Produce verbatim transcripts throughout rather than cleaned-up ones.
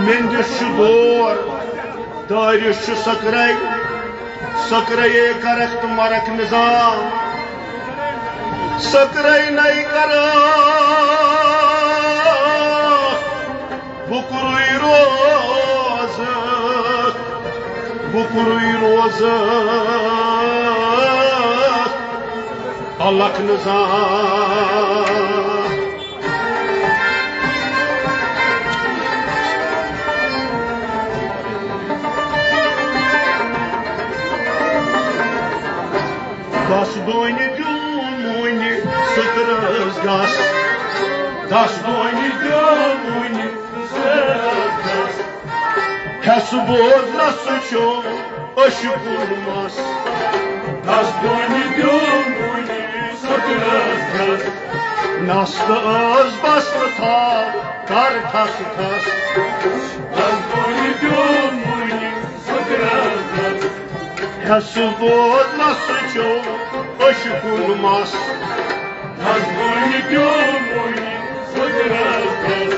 مندِس چھُ دور، دٲرِس چھُ سکرے، سکرے کرکھ تہٕ مرکھ نظام۔ سکرے نَے کرکھ، بُکرُے روزکھ، بُکرُے روزکھ، الکھ نظام۔ دس دونہِ دیوٗن مونہِ سٕترس گس۔ دس دونہِ دیوٗن مونہِ سٕترس گس۔ کھس بوز رسہٕ چوٚو أچھ کُن مس۔ دس دونہِ دیوٗن مونہِ سٕترس گس۔ نس تہٕ ٲس بس تہٕ تھاو کر ٹھس ٹھس۔ دس دونہِ دیوٗن مونہِ سٕترس گس۔ کھس بوز رسہٕ چوٚو أچھ کُن مس۔ دس دونہِ دیوٗن مونہِ سٕترس گس۔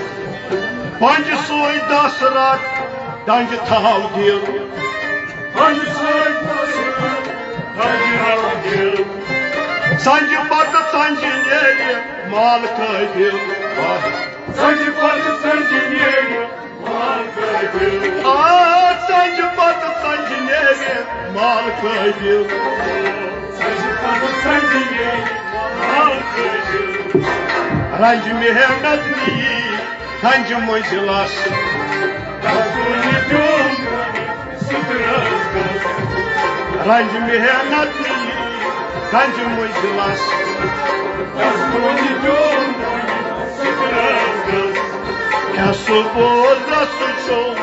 پنجہِ سۭتۍ دس رٹ، ڈنجہِ تھاو دِل۔ پنجہِ سۭتۍ دس رٹ، ڈنجہِ تھاو دِل۔ ژنجہِ پتہٕ ژنجہِ نیرِ مال قٲبِل۔ ژنجہِ پتہٕ ژنجہِ نیرِ مال قٲبِل۔ آ، ژنجہِ پتہٕ ژنجہِ نیرِ مال قٲبِل۔ ژنجہِ پتہٕ ژنجہِ نیرِ مال قٲبِل۔ رنج محنت نِیہِ گنجہِ منزلس۔ دس دونہِ دیوٗن مونہِ سٕترس گس۔ رنج محنت نِیہِ گنجہِ منزلس۔ دس دونہِ دیوٗن مونہِ سٕترس گس۔ کھس بوز رسہٕ چوٚو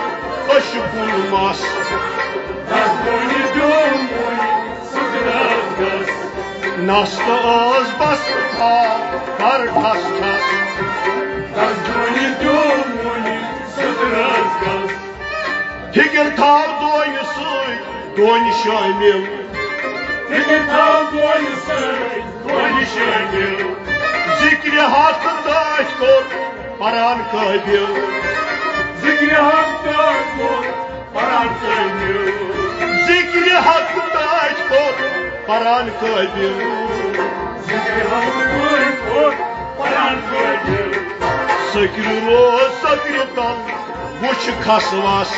أچھ کُن مس۔ دس دونہِ دیوٗن مونہِ سٕترس گس۔ نس تہٕ ٲس بس تھاو کر ٹھس ٹھس۔ دس دونہِ دیوٗن مونہِ سٕترس گس۔ فکر تھاو دونہِ سۭتۍ دونہِ شٲمِل۔ فکر تھاو دونہِ سۭتۍ دونہِ شٲمِل۔ ذکرِ حق تہٕ تٔتھۍ کوٚر پران قٲبِل۔ ذکرِ حق تہٕ تٔتھۍ کوٚر پران قٲبِل۔ ذکرِ حق تہٕ تٔتھۍ کوٚر پران قٲبِل۔ ذکرِ حق تہٕ تٔتھۍ کوٚر پران قٲبِل۔ سکرِ روز سکرِ تل وُچھ کھس وس۔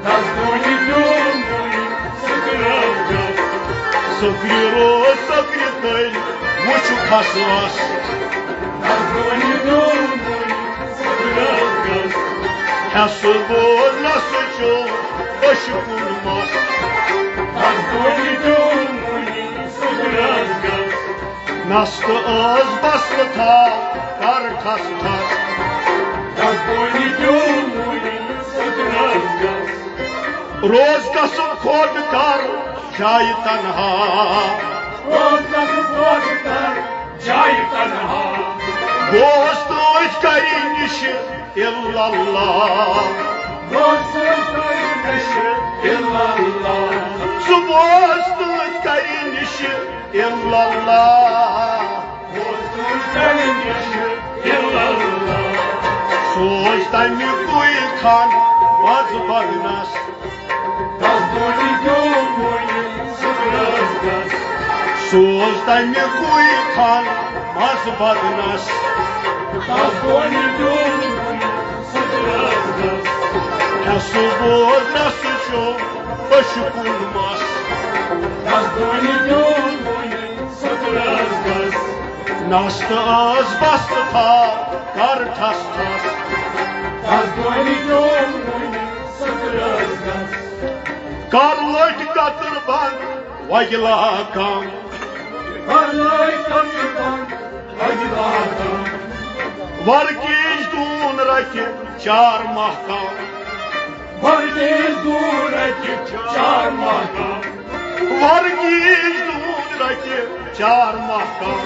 دس دونہِ دیوٗن مونہِ سٕترس گس۔ سکرِ روز سکرِ تل وُچھ کھس وس۔ دس دونہِ دیوٗن مونہِ سٕترس گس۔ کھس بوز رسہٕ چوٚو أچھ کُن مس۔ دس دونہِ دیوٗن مونہِ سٕترس گس۔ نس تہٕ ٲس بس تہٕ تھاو کر ٹھس ٹھس۔ دس دونہِ دیوٗن مونہِ سٕترس گس۔ روز قسم خود کر جایہِ تنہا۔ روز قسم خود کر جایہِ تنہا۔ دوست أتھۍ کری نِشہِ الا اللہ۔ دوست أتھۍ کری نِشہِ الا اللہ۔ سُہ دوست أتھۍ کری نِشہِ الا اللہ۔ دوست أتھۍ کری نِشہِ الا اللہ۔ سوز تَمہِ کُے خان وز بدنس۔ دس دونہِ دیوٗن مونہِ سٕترس گس۔ سوز تَمہِ کُے خان مز بدنس۔ دس دونہِ دیوٗن مونہِ سٕترس گس۔ کھس بوز رسہٕ چوٚو أچھ کُن مس۔ دس دونہِ دیوٗن مونہِ سٕترس گس۔ نس تہٕ ٲس بس تہٕ تھاو کر ٹھس ٹھس۔ دس دونہِ دیوٗن مونہِ سٕترس گس۔ کر لٔٹۍ کتٕر بند وۄگہِ لاکم۔ کر لٔٹۍ کتٕر بند وۄگہِ لاکم۔ ورگیج دوٗن رکھِ چار محکم۔ ورگیج دوٗن رکھِ چار محکم۔ ورگیج دوٗن رکھِ چار محکم۔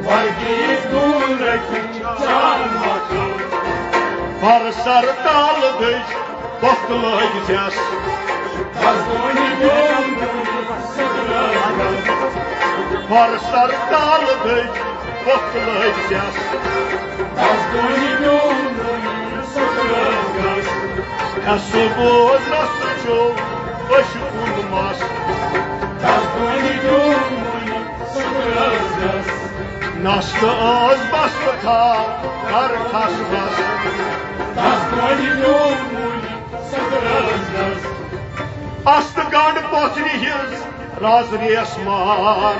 ورگیج دوٗن رکھِ چار محکم۔ پر سر تال دٔج بۄکھ لٲگۍ زٮ۪س۔ دس دونہِ دیوٗن مونہِ سٕترس گس۔ پر سر تال دٔج بۄکھ لٲگۍ زٮ۪س۔ دس دونہِ دیوٗن مونہِ ہسہٕ بوز رسہٕ چوٚو عٲشقُن مَس۔ تَس دونہِ دیُن وُنہِ سُہ درٛاس گس۔ نس تہٕ ٲس بس تہٕ تھاو کر ٹھس ٹھس۔ تَس دونہِ دیُن وُنہِ سُہ درٛاس گس۔ استہٕ گنڈ پۄژھرِ ہٕنٛز رز ریس مان۔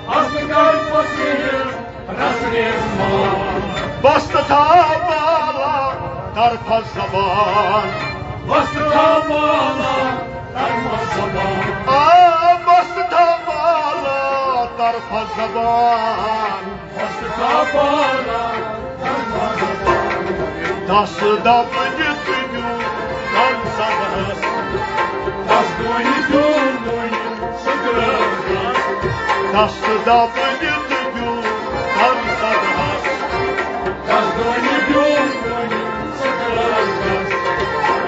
استہٕ گنڈ پۄژھرِ ہٕنٛز رز ریس مان۔ بس تہٕ تھاو بالا طرفس زبان۔ بس تہٕ تھاو بالا طرفس زبان۔ آ، بس تہٕ تھاو بالا طرفس زبان۔ بس تہٕ تھاو بالا طرفس زبان۔ دس دب دِتھ دیُت تن صدرس۔ تَس دونہِ دیُن وُنہِ سُہ درٛاس گس۔ دس دب دِتھ دیُت تن صدرس۔ تَس دونہِ دیُن وُنہِ سُہ درٛاس گس۔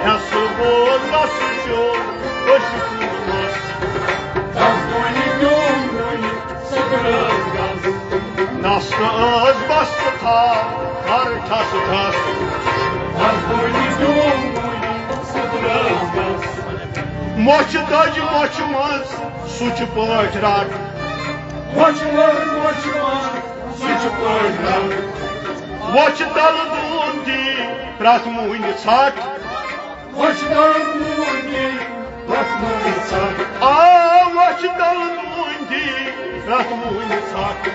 ہسہٕ بوز رسہٕ چوٚو عٲشقُن مَس۔ تَس دونہِ دیُن وُنہِ سُہ درٛاس گس۔ نس تہٕ ٲس بس تہٕ تھاو کر ٹھس ٹھس۔ تَس دونہِ دیُن وُنہِ سُہ درٛاس گس۔ مۄچھِ دٔج مۄچھِ منٛز سُچہِ پٲٹھۍ رٹ۔ مۄچھِ دٔج مۄچھِ منٛز سُچہِ پٲٹھۍ رٹ۔ وۄچھِ تل دوٗن دی پرٛٮ۪تھ موٗنہِ ژھٹھ۔ وۄچھِ تل دوٗن دی پرٛٮ۪تھ موٗنہِ ژھٹھ۔ آ، وۄچھِ تل دوٗن دی پرٛٮ۪تھ موٗنہِ ژھٹھ۔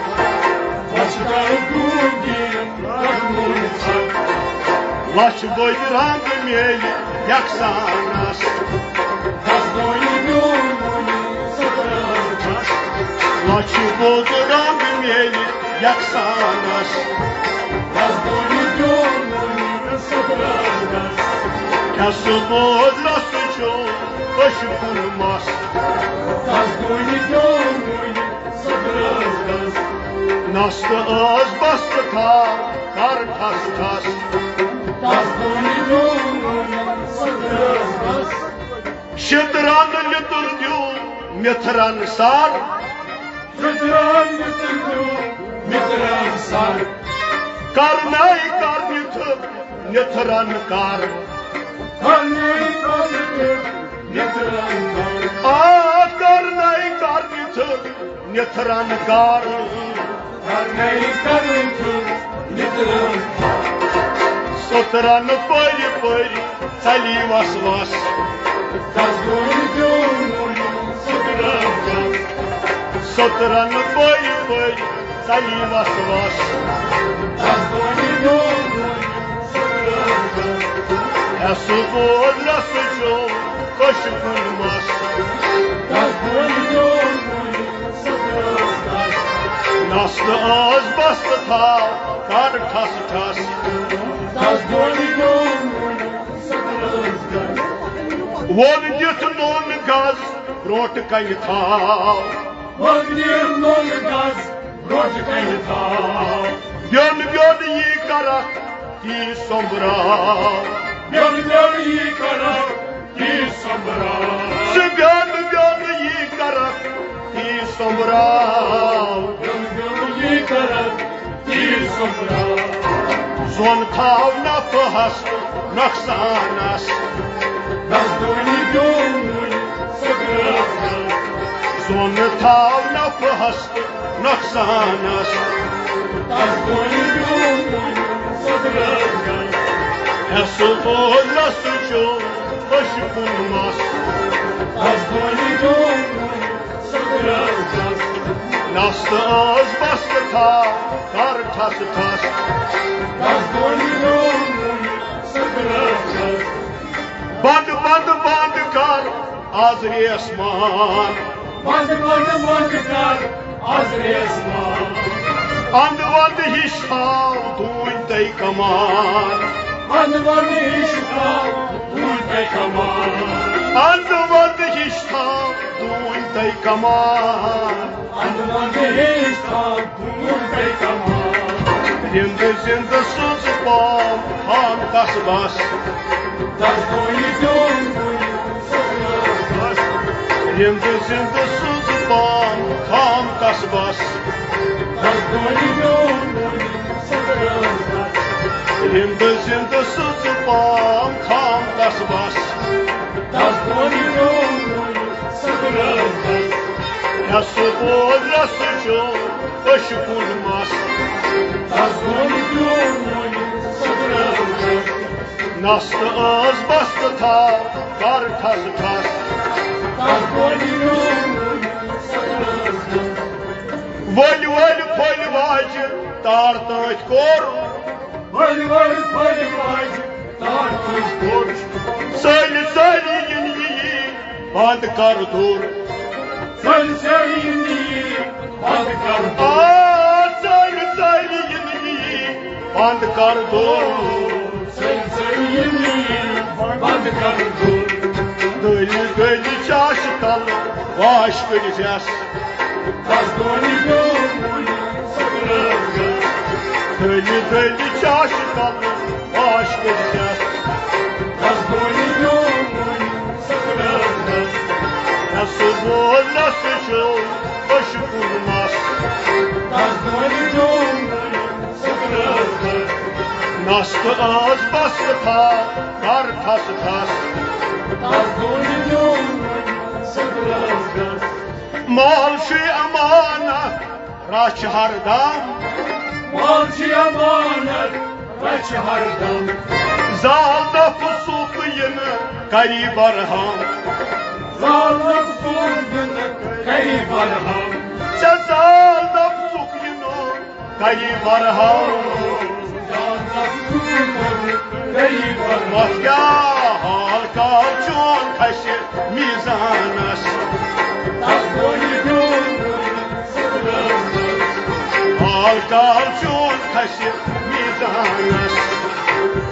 وۄچھِ تل دوٗن دی پرٛٮ۪تھ موٗنہِ ژھٹھ۔ لچھ بٔدۍ رنٛگ میلہِ یکسانس۔ تَس دونہِ دیُن وُنہِ سُہ درٛاس گس۔ لچھ بوٚد رنٛگ میلہِ یکسانس۔ تَس دونہِ دیُن وُنہِ سُہ درٛاس گس۔ کیٛاہ سُہ بوز رسہٕ چوٚو عٲشقُن مَس۔ تَس دونہِ دیُن وُنہِ سُہ درٛاس گس۔ نس تہٕ ٲس بس تہٕ تھاو کر ٹھس ٹھس۔ تَس دونہِ دیُن وُنہِ سُہ درٛاس گس۔ شترن لیٚدُر دیُت مِتھرن سر۔ شترن لیٚدُر دیُت مِتھرن سر۔ کرنائی کر دیُتھ مِتھرن کر۔ کرنائی کر دیُتھ مِتھرن کر۔ آ، کرنائی کر دیُتھ مِتھرن کر۔ کرنائی کر دیُتھ مِتھرن کر۔ سترن پٔرۍ پٔرۍ ژَلی وَس وَس۔ تَس دونہِ دیُن وُنہِ سُہ درٛاس گس۔ سترن پٔرۍ پٔرۍ ژَلی وَس وَس۔ تَس دونہِ دیُن وُنہِ سُہ درٛاس گس۔ ہسہٕ بوز رسہٕ چوٚو عٲشقُن مَس۔ تَس دونہِ دیُن وُنہِ سُہ درٛاس گس۔ نس تہٕ ٲس بس تہٕ تھاو کر ٹھس ٹھس۔ تَس دونہِ دیُن وُنہِ ووٚن دِتھ نوٚن گز برونٛٹھ کنہِ تھاو۔ ووٚن دِتھ نوٚن گز برونٛٹھ کنہِ تھاو۔ بیوٚن بیوٚن یی کرکھ تی سۄمبراو۔ بیوٚن بیوٚن یی کرکھ تی سۄمبراو۔ ژٕ بیوٚن بیوٚن یی کرکھ تی سۄمبراو۔ بیوٚن بیوٚن یی کرکھ تیز سۄمبراو۔ زوٚن تھاو نفعس تہٕ نۄقصانس۔ نزدوٗنی دیوٗن وُنہِ سۄمبراو۔ زوٚن تھاو نفعس تہٕ نۄقصانس۔ نزدوٗنی دیوٗن وُنہِ سۄمبراو۔ ہٮ۪سہٕ وول رسہٕ چوٚو عٲشقُن مَس۔ نزدوٗنی دیوٗن وُنہِ نس تہٕ ٲس بس تہٕ تھاو کر ٹھس ٹھس۔ بنٛد بنٛد بنٛد کر آز ریس مان۔ بنٛد بنٛد بنٛد کر آز ریس مان۔ اند وند ہِش تھاو دوٗنۍ تَے کمان۔ اند وند ہِش تھاو دوٗنۍ تَے کمان۔ اند وند ہِش تھاو دوٗنۍ تَے کمان۔ اند وند ہِش تھاو دوٗنۍ تَے کمان۔ رِنٛدٕ زِنٛدٕ سٕنٛز پام ہام کس بس۔ تس گوٚو یہِ دیوٗن وُنہِ سۄمبراو۔ رِنٛدٕ زِنٛدٕ سٕنٛز پام ہام کس بس۔ تس گوٚو یہِ دیوٗن وُنہِ سۄمبراو۔ زِندٕ زِندٕ سٕژ پام خام قصبس۔ تَس بۄنہِ پیوٚو وُنہِ سٕدرس۔ ہٮ۪س بوز رسہٕ چیوٚو أچھ کُل مس۔ تَس بۄنہِ پیوٚو وُنہِ سٕدرس۔ نستہٕ ٲس بستہٕ تھاو کر ٹھس ٹھس۔ تَس بۄنہِ پیوٚو وُنہِ سٕدرس۔ ؤلۍ ؤلۍ پھٔلۍ واجہِ تار تٲتھۍ کوٚر۔ ؤلۍ ؤلۍ پھٔلۍ واجہِ تار تٲتھۍ کوٚر۔ ژٔلۍ ژٔلۍ یِن یی بند کر دوٚر۔ ژٔلۍ ژٔلۍ یِن یی بند کر دوٚر۔ آ، ژٔلۍ ژٔلۍ یِن یی بند کر دوٚر۔ ژٔلۍ ژٔلۍ یِن یی بند کر دوٚر۔ دٔلۍ دٔلۍ چاشہِ تل واش کٔرِتھ یس۔ تَس بۄنہِ پیوٚو وُنہِ سٕدرس۔ دٔلۍ دٔلۍ چاشہِ تل واش کٔرِتھ یس۔ تَس بۄنہِ پیوٚو وُنہِ سٕدرس۔ ہٮ۪س بوز رسہٕ چیوٚو أچھ کُل مس۔ تَس بۄنہِ پیوٚو وُنہِ سٕدرس۔ نستہٕ ٲس بستہٕ تھاو کر ٹھس ٹھس۔ تَس بۄنہِ پیوٚو وُنہِ سٕدرس۔ مال چھُے امانت رچھ ہردم۔ مال چھُے امانت رچھ ہردم۔ زال نفسُک یِنہٕ کری برہم۔ زال نفسُک یِنہٕ کری برہم۔ ژےٚ زال نفسُک یِنہٕ کری برہم۔ زال نفسُک یِنہٕ کری برہم۔ وۄتھ کیٛاہ حال کال چون کھسہِ میزانس۔ تَس بۄنہِ پیوٚو وُنہِ سٕدرس۔ حال کال چون کھسہِ میزانس۔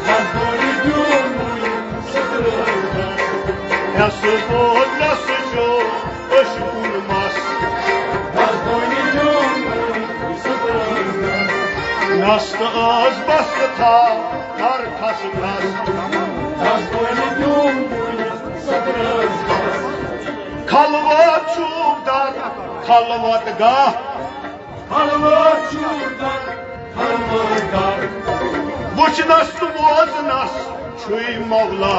تَس بۄنہِ پیوٚو وُنہِ سٕدرس۔ ہٮ۪س بوز رسہٕ چیوٚو أچھ کُل مس۔ تَس بۄنہِ پیوٚو وُنہِ سٕدرس۔ نستہٕ ٲس بستہٕ تھاو کر ٹھس ٹھس۔ تَس بۄنہِ پیوٚو وُنہِ سٕدرس۔ خلوت چھُکھ در خلوت گاہ۔ خلوت چھُکھ در خلوت گاہ۔ وٕچھنس تہٕ بوزنس چھُے مولا۔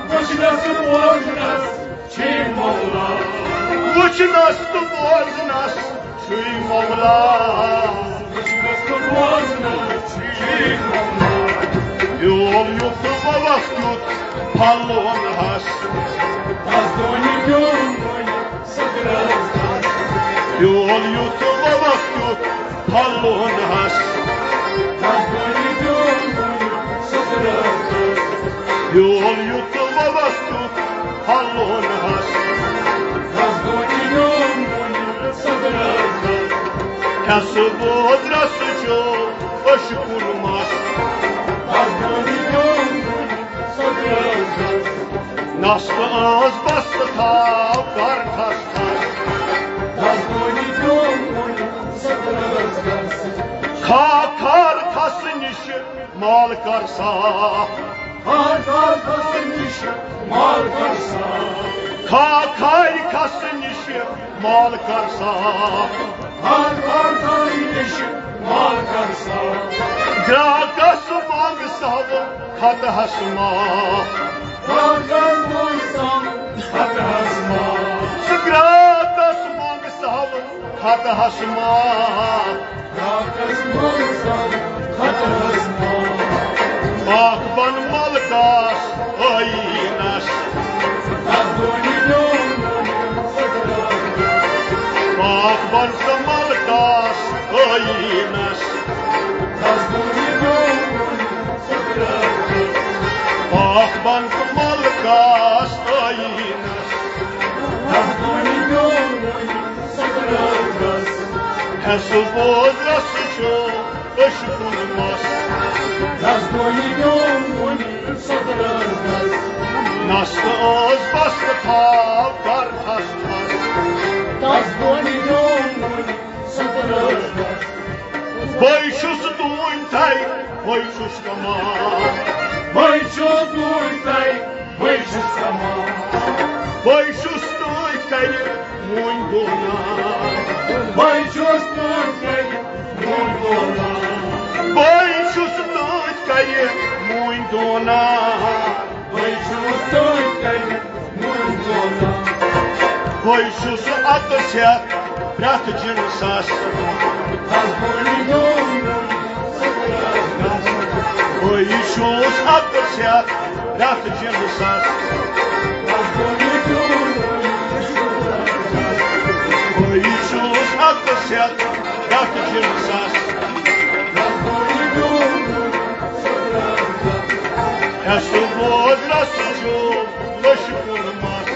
وٕچھنس تہٕ بوزنس چھُے مولا۔ وٕچھنس تہٕ بوزنس چھُے مولا۔ وٕچھنس تہٕ بوزنس چھُے مولا۔ بیول یُتھ ووکھ تیُتھ پھلون ہس۔ تَس بۄنہِ پیوٚو وُنہِ سٕدرس۔ بیول یُتھ ووکھ تیُتھ پھلون ہس۔ تَس بۄنہِ پیوٚو وُنہِ سٕدرس۔ بیول یُتھ ووکھ تیُتھ پھلون ہس۔ تَس بۄنہِ پیوٚو وُنہِ سٕدرس۔ ہٮ۪س بوز رسہٕ چیوٚو أچھ کُل مس۔ تَس بۄنہِ پیوٚو وُنہِ سٕدرس۔ نستہٕ ٲس بستہٕ تھاو کر ٹھس ٹھس۔ تَس بۄنہِ پیوٚو وُنہِ سٕدرس۔ کھا کھار کھسہٕ نِش مال کر صاف۔ کھا کھار کھسہٕ نِش مال کر صاف۔ کھا کھارِ کھسہٕ نِش مال کر صاف۔ کھا کھار کھسہٕ نِش مال کر صاف۔ گراکس منگ سہل خطہس معاف۔ گراکس منگ سہل خطہس معاف۔ ژٕ گراکس منگ سہل خطہس معاف۔ گراکس منگ سہل خطہس معاف۔ پاک بن ملکس ٲییٖنس۔ تَس بۄنہِ پیوٚو وُنہِ سٕدرس۔ پاک بن ژٕ ملکس ٲییٖنس۔ تَس بۄنہِ پیوٚو وُنہِ سٕدرس۔ پاک بن ژٕ ملکس ٲییٖنس۔ تَس بۄنہِ پیوٚو وُنہِ سٕدرس۔ ہٮ۪س بوز رسہٕ چیوٚو أچھ کُل مس۔ تَس بۄنہِ پیوٚو وُنہِ سٕدرس۔ نستہٕ ٲس بستہٕ تھاو کر ٹھس ٹھس۔ تَس بۄنہِ پیوٚو وُنہِ سٕدرس۔ بٕے چھُس ڈوٗنۍ تھَے، بٕے چھُس کمال۔ بٕے چھُس ڈوٗنۍ تھَے، بٕے چھُس کمال۔ بٕے چھُس ڈوٗنۍ تھَے، وُنہِ گوٚو نا۔ بٕے چھُس ڈوٗنۍ تھَے، وُنہِ گوٚو نا۔ بٕے چھُس ڈوٗنۍ وَے چھُس عطس ہٮ۪تھ پرٛٮ۪تھ جنسس۔ وَے چھُس عطس ہٮ۪تھ پرٛٮ۪تھ جنسس۔ وَے چھُس عطس ہٮ۪تھ پرٛٮ۪تھ جنسس۔ اَسہِ بوز رَسہٕ چھُ لٔشہِ کُن مَس۔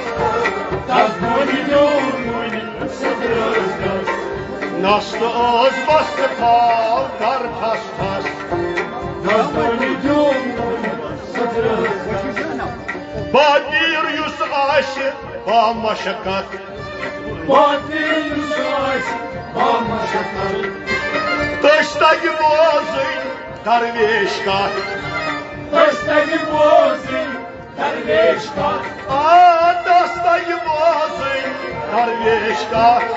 نَس تہٕ ٲس بَس تہٕ تھاو کَر ٹھَس ٹھَس۔ باتیٖر یُس آسہِ بامشقت۔ باتیٖر یُس آسہِ بامشقت۔ تٔسۍ تَگہِ بوزٕنۍ درویش کتھ۔ تٔسۍ تَگہِ بوزٕنۍ درویش کتھ۔ آ، تَس تَگہِ بوزٕنۍ درویش کتھ۔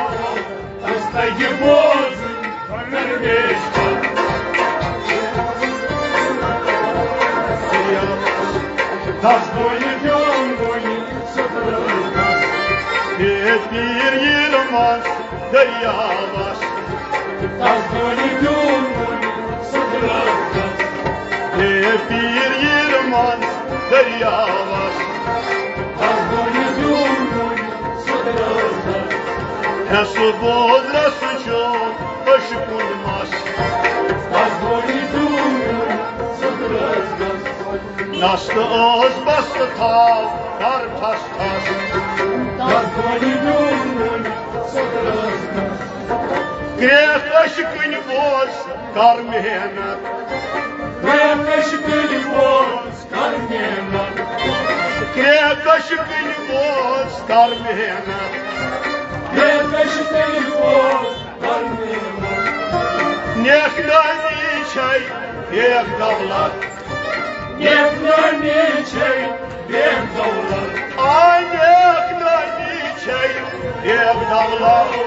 تَس تَگہِ بوزٕنۍ درویش کتھ۔ تَس بونہِ دیُن وُنہِ سُہ درویش کتھ۔ ہے پیٖر ییٖرٕ منٛز دٔریاوس۔ تَس بونہِ دیُن وُنہِ سُہ درویش کتھ۔ ہے پیٖر ییٖرٕ منٛز دٔریاوس۔ تَس بونہِ دیُن وُنہِ سُہ درویش کتھ۔ ہے سُہ بوز رَسہٕ چھُ أچھ کُن مَس۔ تَس بونہِ دیُن وُنہِ سُہ درویش کتھ۔ نَس تہٕ ٲس بَس تہٕ تھاو کَر ٹھَس ٹھَس۔ کرٛیکھ أچھ کٕنۍ بوز کر محنت۔ کرٛیکھ أچھ کٕنۍ بوز کر محنت۔ کرٛیکھ أچھ کٕنۍ بوز کر محنت۔ کرٛیکھ أچھ کٕنۍ بوز کر محنت۔ نیک نٲمی چھے بیک دولت۔ نیک نٲمی چھے بیک دولت۔ آ، نیک نٲمی چھے بیک دولت۔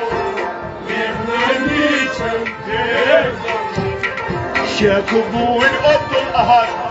نیک نٲمی چھے بیک دولت۔ شیخ بوٗنۍ عبدالاحد